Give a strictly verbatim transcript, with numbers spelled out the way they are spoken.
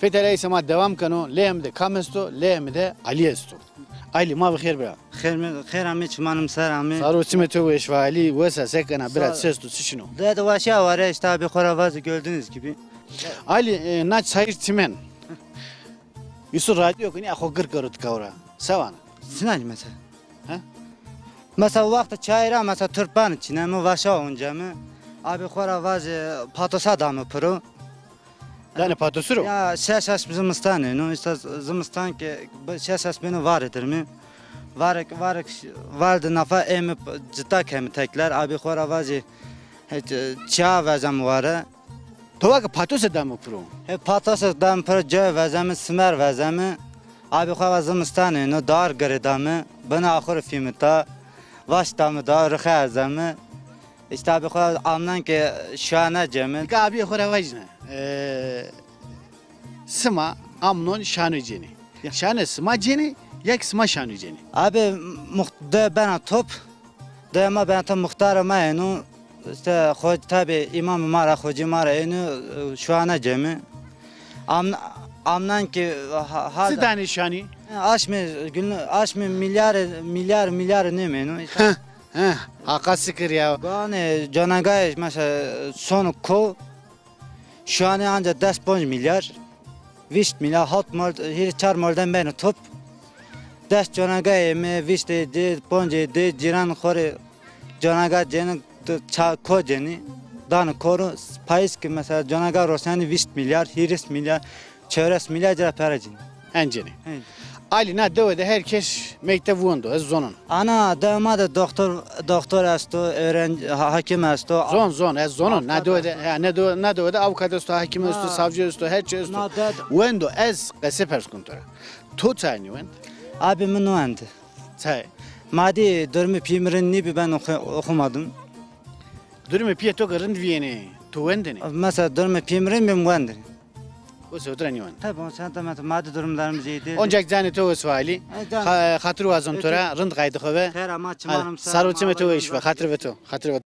Feteleyse ma devam keno. Leyê mi de kam esto? Leyê mi de Alî esto. Alî, ma bi xêr bira. Xêr mi, xêr amê, çimanım ser amê. Saro, çimê to weş be Alî. Wes a, se kena bira, çi esto, çi çin o? De de weşîya ware, işte abi xora vazî gördüğünüz gibi. Alî, e, na çayir çimen. Yusuf radyo kini, a xo gir kero tika ora. Se vana? Sinanî mesela. He? Mesela wexta çayira mesela turpan çinemi, vaşa oncemi. Abi xora vazî patosa dami piro. Danê patosu ro? Ya şeş esb zimistan êno, işte zimistan ke şeş esb êno vare dirmi. Varek, varek, vare de nafa êmi cita kemi tekler. Abi xora vazî he, çiya vezem ware. To va ke patose dami piro? He, patose dami piro, coy vezemi, simer vezemi. Abi xo va zimistan êno, dar girê dami. Bina axur fîmita. Vaş dami da, rixê ezemi. İşte abi xo amnan ke şuane cemi. Nika abi xo ra vajine. E, sima amnon şano ceni. Ya. Şane sima ceni, ya ki sima şano ceni? Abi muht-, de bena top. De ma bena top, muxtarê ma êno. İşte xo-, tabi imam ma ra, xocî ma ra êno, e, şuane cemi. Am-, amnan ki ha-, ha-, çi danê şanî? Aşmê gün, aşmê milyar, milyar, milyar nêmêno. Heh, heh, haqa sikir ya. Ganê canagayê mesela sonu ko, şuane anca des ponc milyar, vîşt milyar, hat mol, hîrê çar molden beno top. Des canagayê mi, vîştê de, poncê de, cîran xorê canaga ceni, ça-, ko ceni, dani koru, payîz ki mesela canaga roşnenî vîşt milyar, hîris milyar, çewres milyar cira pere ceni. Enceni. He. Alî, na dewe de her kes mekteb wendo, ez zonon. Ana, dewe ma de doktor, doktor esto, öğrenci, ha-, hakim esto. Zon, zon, ez zonon. Na dewe de, ha, ne dewe, na dewe de avukat esto, hakim esto, savcı esto, her şey esto. Na de- Wendo, ez qese pers kun to ra. To çay nîwend? Abi mi nîwend. Çay? Ma dî durumê pîyê mi rind nîbî, ben oxu-, oxumadım. Durumê pîyê to ke rind vîyêne, to wendêne? Mesela durumê pîyê mi rind bî, mi wendêne. O sewtra nîwend. Tabii, o sen de mesela maddi durumlarımız iyi değil. Oncak canê to wes be Alî. E, can- Xa-, xatir wazon to ra, rind qayde xo be. Xêr ama, çimanım ser. Saro, çimê to weş be, xatir ve to, xatir ve to.